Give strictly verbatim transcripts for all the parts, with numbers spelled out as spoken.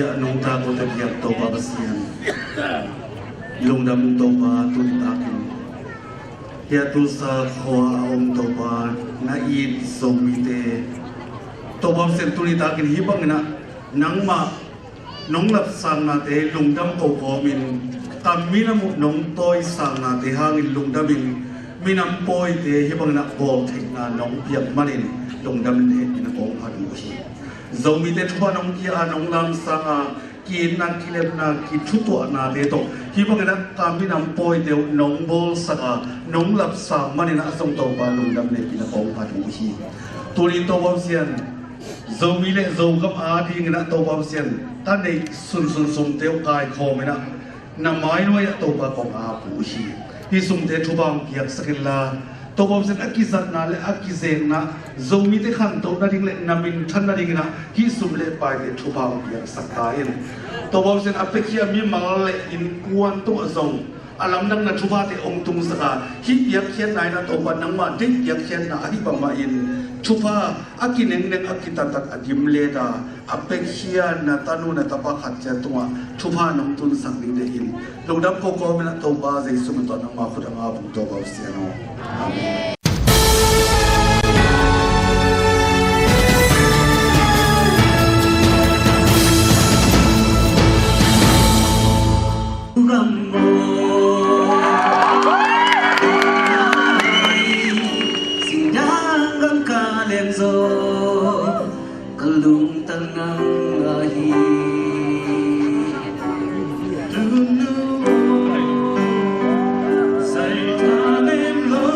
A nungta kote biak Topa Pasian, lungdam Topa, tuni takin hia Tulsa khua a om Topa, na it Zomite, Topa Pasian, tuni takin hih bangin ah nangmah nong lapsang nate lungdam ko kawmin, ka minam uh nong tawisang nate hangin lungdamin, minam pawite hih bangin ah bawl theihna nong piak manin lungdam le hehpihna kong phat uh hi. Zomite thupha nong pia a, nong lamsang a, ki-itna, kilemna, kithutuahnate tawh hih bangin ah ka minam pawite uh nong bawlsak a, nong lapsang manin ah zong Topa lungdam le hehpihna kong phat uh hi. Tuni Topa Pasian, Zomi le Zogam adingin ah Topa Pasian, ka neih sunsun sumte uh kaikhawmin ah na mainuai ah Topa kong ap uh hi. Hih sumte thupha hong piaksak inla, Topa Pasian, a kizatna le a kizekna, Zomite khantoh nading le na minthan nadingin ah hih sum le paite thupha hong piaksak ta in. Topa Pasian, a piakhia mimal le innkuan tungah zong a lamdang na thuphate hong tungsak a, hih piakkhiatna in ah Topa nangmah deih piakkhiatna ahih bangmah in thupha a kinengneng, a kitattat, a dimlet a, a piakhia na tanu na tapa khat ciat tungah thupha nong tunsak ding deih in, lungdam ko kawmin ah Topa Jesu min tawh nangmah khut a ngap ung Topa Pasian aw. Amen. Singdang gam ka lem zo, ka lungtang nang ahi. Nunu sai ta lem lo.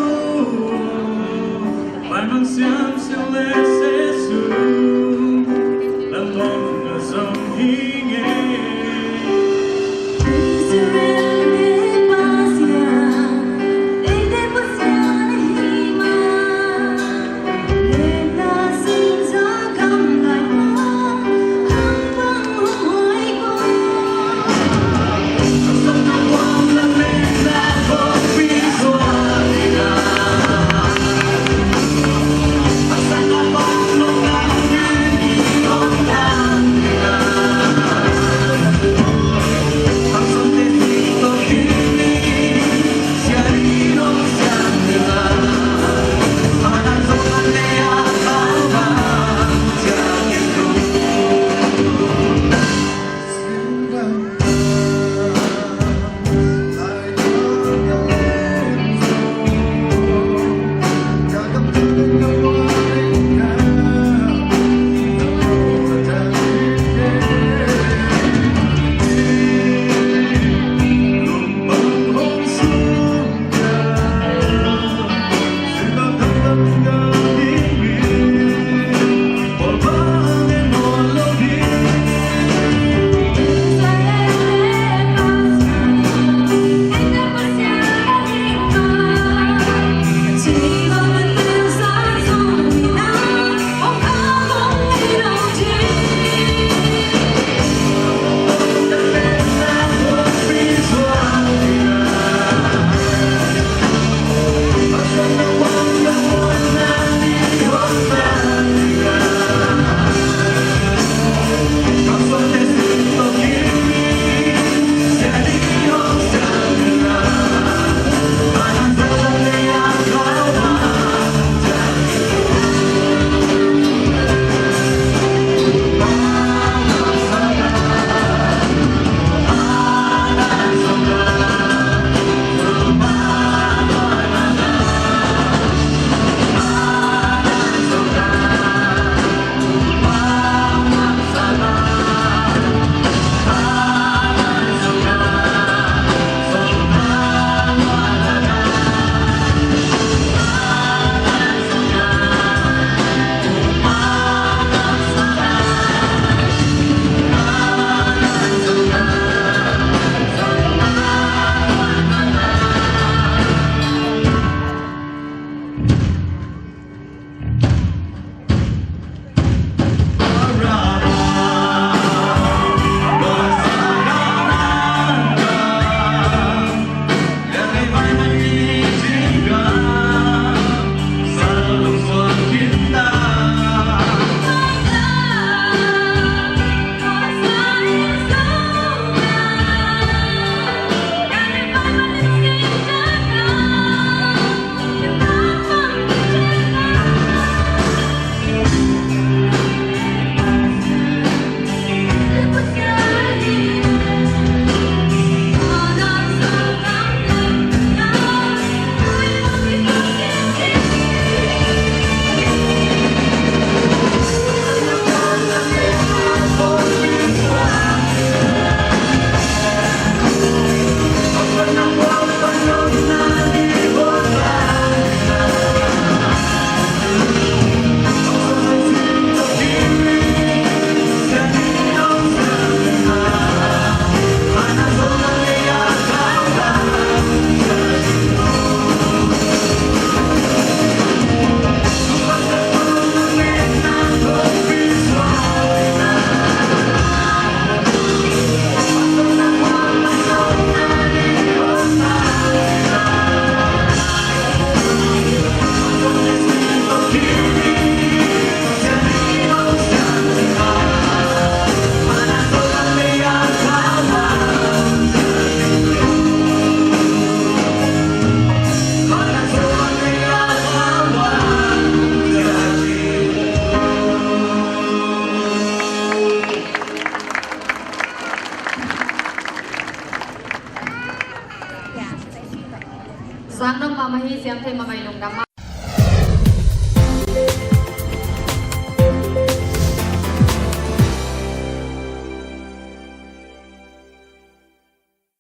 Sang dong mahmah hi, siam thei mahmah hi, lungdam mahmah.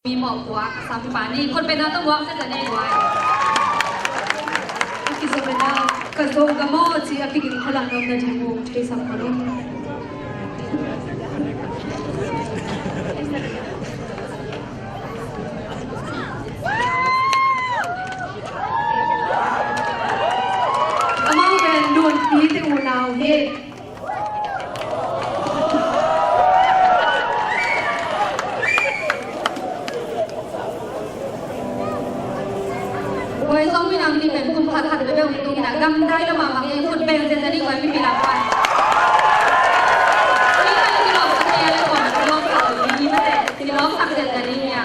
Mi mawh puak a sampa ni, khut bengna tawh muak se ta nei guai. A kizom bengna, ka zom ka mawh ci a kiging khualang nuam na ding uh thei sam khualang. Amau pen Lunpi te unau hi. Guai zong minam ni pen kum khat khat bebe ung tung ina gamdai lama bang e khut beng zen dani guai mi pilang guai. Ni ka ni lok sak ni ale guai ni lok sak ni mate ni lok sak zen dani ya.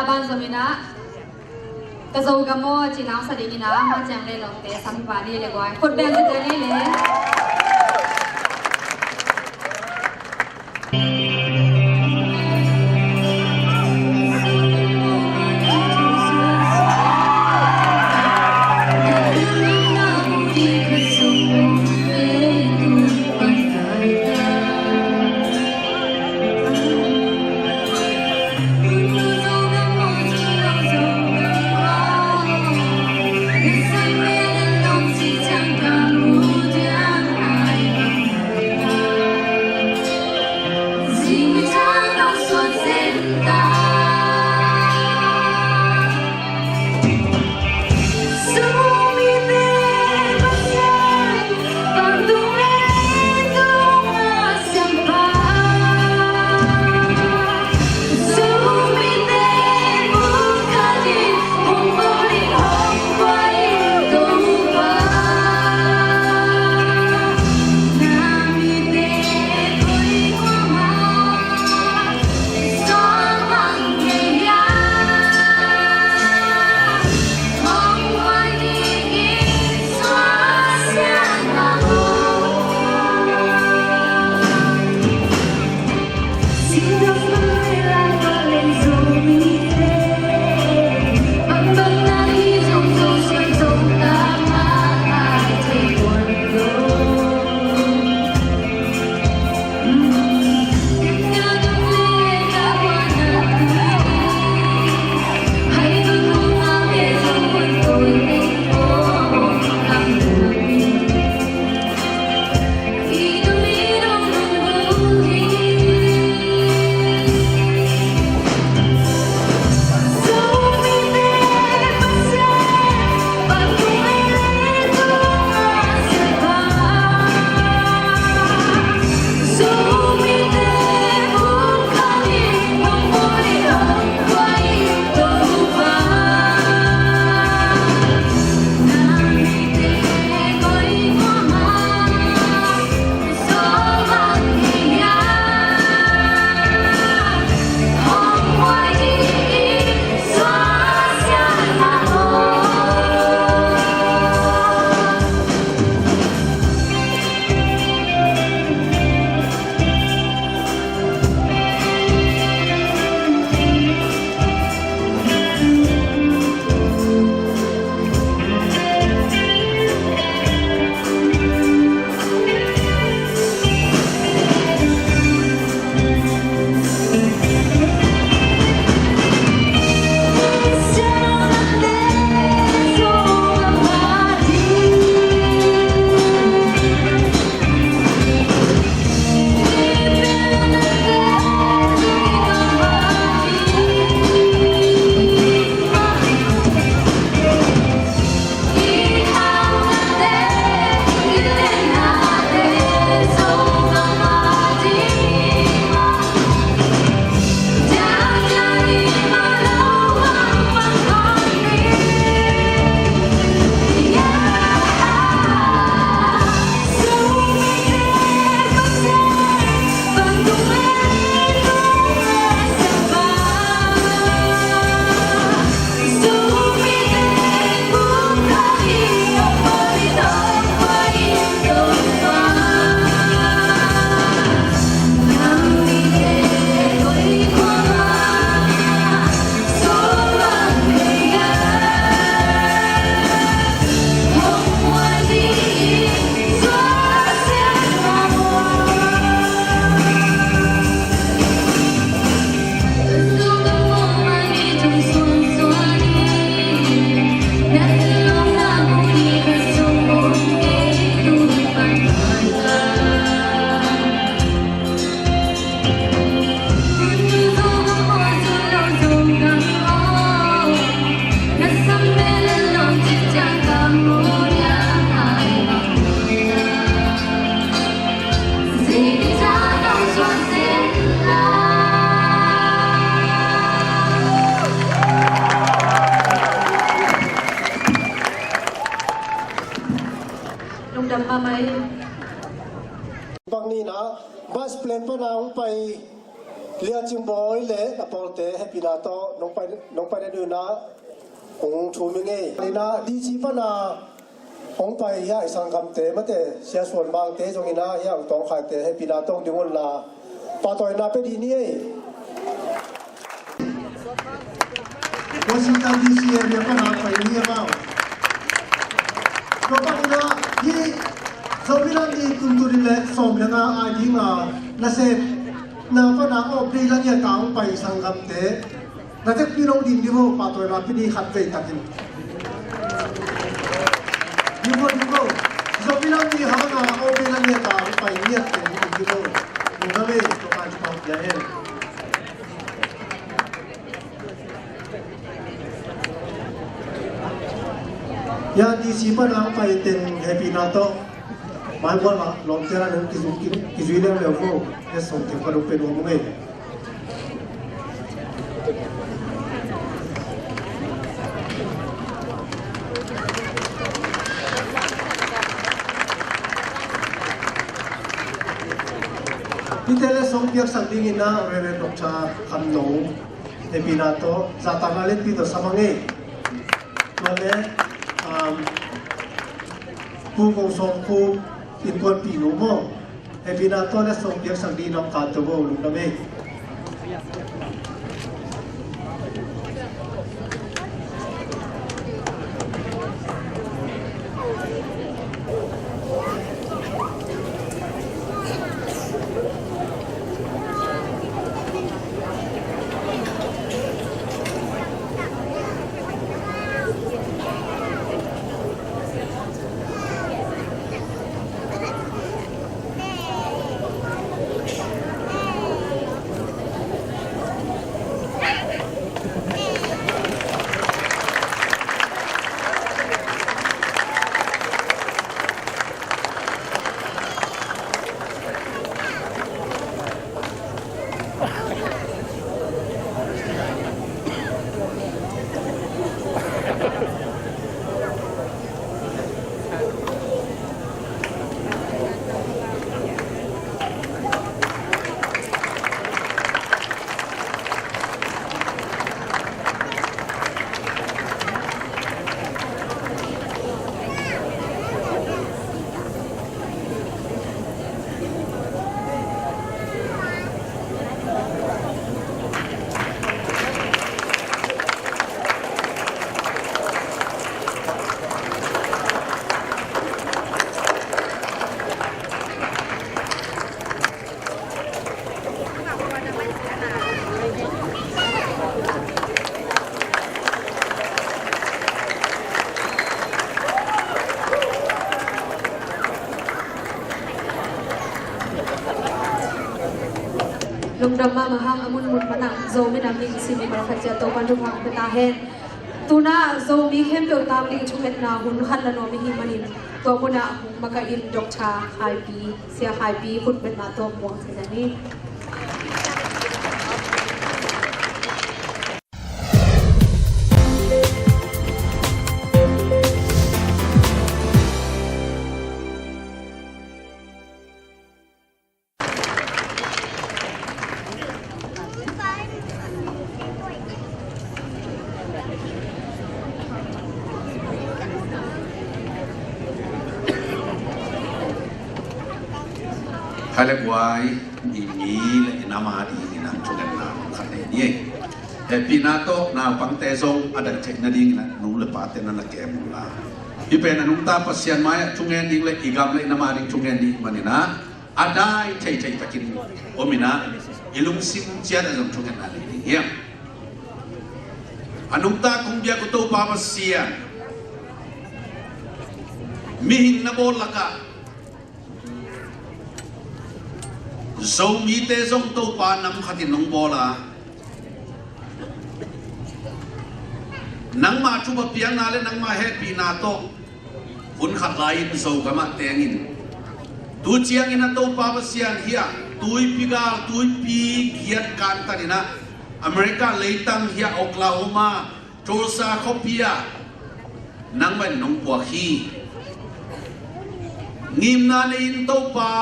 Banzom in ah, ka Zogam aw ci nang sa ding in ah, mah ciang leh lawmte sam hi pah ni le guai. Khut beng zite ni le. Lungdam mahmah ei. Bang ni na, bus plan pana hong pai Lia Cing Bawi le a pawlte hehpihna tawh nong pai, nong pai na duna hong thum hi ngei. Lina D C pana hong pai hi a, i sanggamte mate, Sia Suan Mangte zong ina hi a, hong tawngkhaite hehpihna tawh ding unla pahtawina pia dih ni ei. Washington D C area pana pai ni a mau. Tua pan ina hi Zomi Lam Ni kum tul nih le sawm le nga a dinga nasepna pana Australia ngiat a hong pai sanggamte na tekpi nong din ding vo, pahtawina pia ni khat vei takin. Ding vo, ding vo. Zomi Lam Ni hanga Australia ngiat a hong pai ngiat teng din ding vo. Ding vo vei, tua pan ci pau pia hen. Ya, D C pana hong pai teng hehpihna tawh mai bual mah lawmte na nung kizui, kizui leuleu vo. Ya, sawm teng pan hong pai nuam ung ei. Hihte le song piaksak dingin ah Reverend Doctor Kham No hehpihna tawh zahtakna lianpi tawh sa mah ing ei. Tua le, um, Pu Ko Sawm Pu innkuanpihnu maw, hehpihna tawh le song piaksak dingin hong kal to vo, lungdam ei. Lungdam mahmah hang, a munmun pan a Zomi Nam Ni i sim i malkhat ciat Topa'n thupha hong pia ta hen. Tu-in ah Zomi khempeuh tang ding thungetna hun khat la nuam i hih manin, tua munah hong makaih in Doctor Khai Pi, Sia Khai Pi khutbetna tawh muang thei ni. Kha le guai, i mi le i nam a dingin ah thungetna khat nei ni ei. Hehpihna tawh naupangte zong a daih theih nadingin ah nu le pate na na kem unla, hih pen a nungta Pasian mai-ah thungen ding le i gam le i nam a ding thungen ding manin ah a daih theihtheih takin om in ah, i lungsim ciat ah zong thungetna nei ding hiam? A nungta kong biak uh Topa Pasian, mihing na bawl lakah Zomite zong Topa nam khatin hong bawl a, nangmah thupha piakna le nangmah hehpihna tawh hun khat lai-in Zogam ah teng in, tu ciangin ah Topa Pasian, hiah tuipi gal, tuipi giat kantan in ah America leitang, hiah Oklahoma, Tulsa khuapi ah nangmah in nong puak hi. Ngimna nei-in Topa,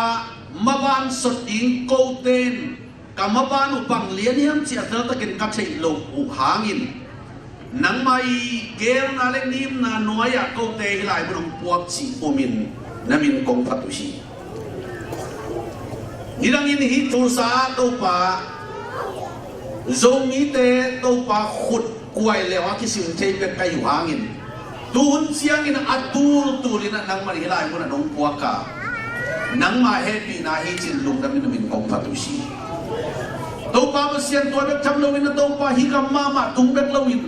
maban sot ding kote in Ka maban uh bang lian hiam cih a teltakin ka theih loh uh hangin, nangmah i geelna le ngimna nuai-ah kote hih lai mun hong puak cih pumin na min kong phat uh hi. Nidangin hih Tulsa ah Topa, Zomite Topa khut kuai leu a kisim thei bek ka hi uh hangin, tuhun ciangin a tultulin ah nangmah hih lai munah nong puak a, nangmah hehpihna hi cin lungdamin na min kong phat uh hi. Topa Pasian, tua bek tham loin ah Topa, hih gam mahmah tung bek loin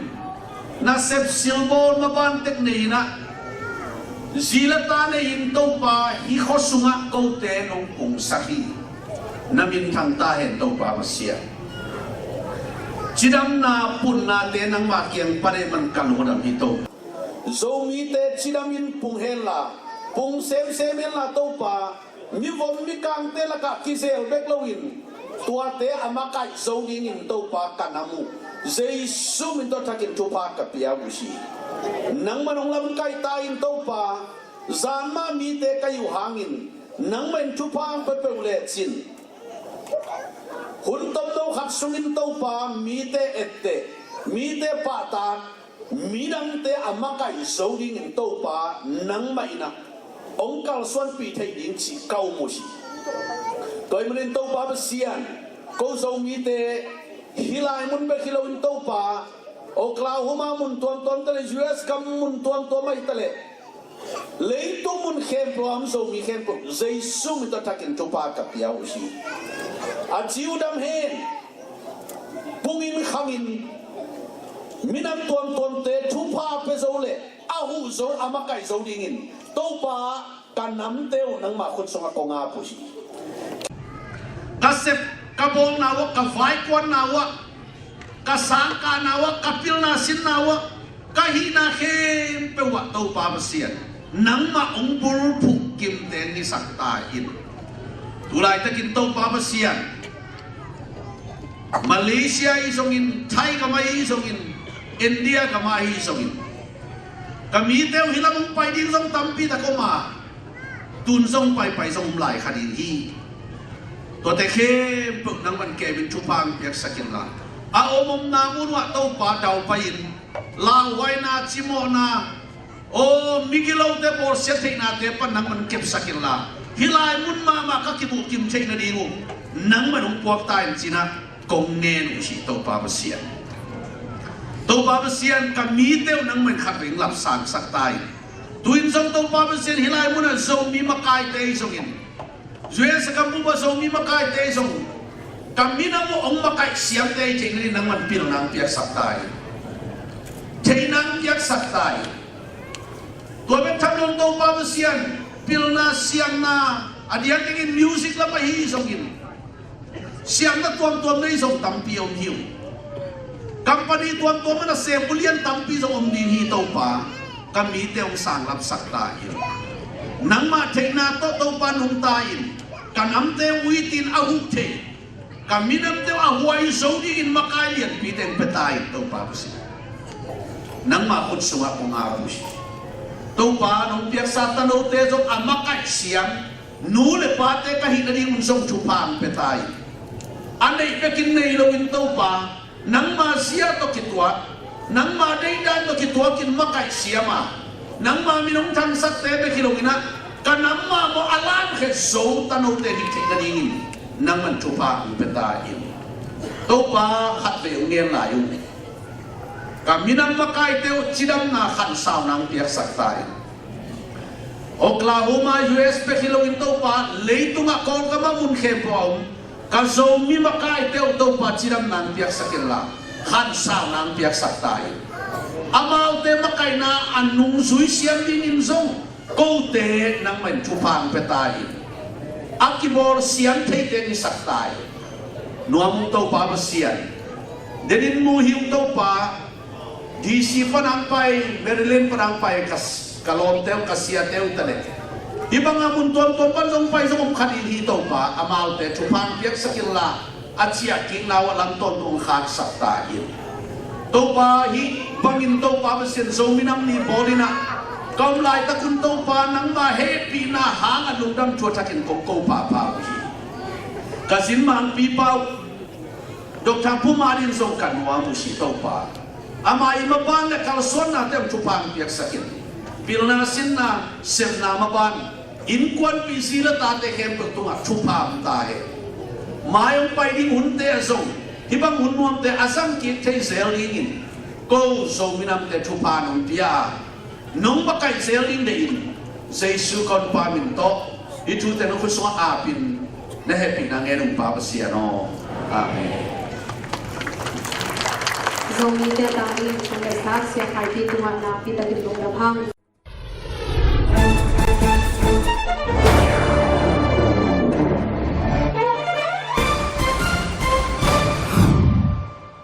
nasep silbawl maban tek nei-in ah, zi le ta nei-in Topa, hih khua sungah kote nong pungsak hi. Na minthang ta hen Topa Pasian. Cidamna punnate nangmah kiang pan ahih man ka lungdam hi Topa. Zomite cidamin pung henla, pung semsem henla Topa, mivom mikangte lakah kizel bek loin, tuate a makaih zo dingin Topa ka nam uh Jesu min tawh thakin thupha ka pia uh hi. Nangmah nong lamkaih ta in Topa, zan mah mite ka hi uh hangin, nangmah in thupha hong pia peuh lecin, hun tomno khat sungin Topa mite etteh, mite pahtak, midangte a makaih zo dingin Topa nangmah in ah hong kalsuanpih theih ding cih ka um uh hi. Tua ahih manin Topa Pasian, ko Zomite hih lai mun bek hi loin Topa, Oklahoma mun tuamtuam ta leh, U S gam mun tuamtuam ahi ta leh, leitung mun khempeuh a om Zomi khempeuh Jesu min tawh thakin thupha ka pia uh hi. A ci uh dam hen, pungin khangin, minam tuamtuamte thupha pia zo le a huh zo, a makaih zo dingin Topa, ka namte uh nangmah khut sungah kong ap uh hi. Ka sep, ka bawlna uh ah, ka vaikuanna uh ah, ka sangkahna uh ah, ka pilna sinna uh ah, ka hihna khempeuh ah Topa Pasian, nangmah hong bulphuh kimteng hisak ta in. Tulaitakin Topa Pasian, Malaysia ahi zongin, Thai gam ahi zongin, India gam ahi zongin, ka mite uh hih lam hong pai ding zong tampi tak om a, tun zong paipai zong om lai kha ding hi. Tuate khempeuh nangman kemin thupha hong piaksak inla, a om omna mun uh ah Topa daupai-in, lauhuaina, cimawhna, aw, migilote bawlsiat theihnate pan nangman kepsak inla, hih lai mun mahmah ka kibuhkim theih nading uh nangman hong puak ta in ci-in ah kong ngen uh hi Topa Pasian. Topa Pasian, ka mite uh nangman khatvei hong lapsangsak ta in. Tu-in zong Topa Pasian, hih lai munah Zomi makaite ahi zongin, U S a ka bup a Zomi makaite ahi zong, ka minam uh hong makaih siamte ahi theih nading nangman pilna hong piaksak ta in. Theihna hong piaksak ta in. Tua bek tham loin Topa Pasian, pilna siamna, a diakdiakin music lam ahi zongin, siamna tuamtuam nei zong tampi om hi uh. Company tuamtuam ah nasem ulian tampi zong om ding hi Topa, ka mite hong sanglapsak ta in. Nangmah theihna tawh Topa nungta in, ka namte uitin a huh thei, ka minamte uh a huai zo dingin makai lianpite hong pia ta in Topa Pasian. Nangmah khut sungah kong ap uh hi. Topa, nong piaksa tanote zong a makaih siam nu le pate ka hih nadingun zong thupha hong pia ta in. A neih bekin nei loin Topa, nangma zia tawh kituak, nangma deihdan tawh kituakin makaih siam a, nangma min hong thangsakte bek hi loin ah, ka nam mahmah a lamkhe zo tanote hih theih nadingin nangman thupha hong pia ta in. Topa, khatvei hong ngen lai uh. Ka minam makaite uh cidamna khansauna hong piaksak ta in. Oklahoma, U S bek hi loin Topa, leitungah Kawlgam ah mun khempeuh a om ka Zomi makaite uh Topa cidamna hong piaksak inla, khansauna hong piaksak ta in. Amaute makaihna a nungzui siam dingin zong kote nangmah in thupha hong pia ta in. A kibawl siam theite hong hisak ta in. Nuam ung Topa Pasian. Denin mu hi ung Topa, D C pan hong pai, Maryland pan hong pai, ka, ka lawmte uh, ka siate uh ta leh, hih banga mun tuamtuam pan zong pai zong om kha ding hi Topa, amaute thupha hong piaksak inla, a ciah kikna uh ah lam tawntung hong khaksak ta in. Topa, hih bangin Topa Pasian, Zomi Nam Ni bawl in ah ka om laitakun Topa, nangma hehpihna hangah lungdam thu a thakin kong ko phapha uh hi. Ka zin mangpipa uh, Doctor Pu Malin zong ka nuam uh si Topa. Amah i maban le kalsuannate hong thupha hong piaksak in. Pilna sinna, sepna maban, innkuanpih zi le tate khempeuh tungah thupha hong ta hen. Mai hong pai ding hunte ah zong hih bang hun nuamte a zang kik thei zel dingin ko Zo minamte thupha nong pia a, nong makaih zel ding deih in, Jesu ka honpa min tawh hih thute na khut sungah apin na hehpihna ngen ung Pa Pasian aw. Amen. Zomite a tangin sung le sak Sia Khai Pi tungah nakpi takin lungdam hang.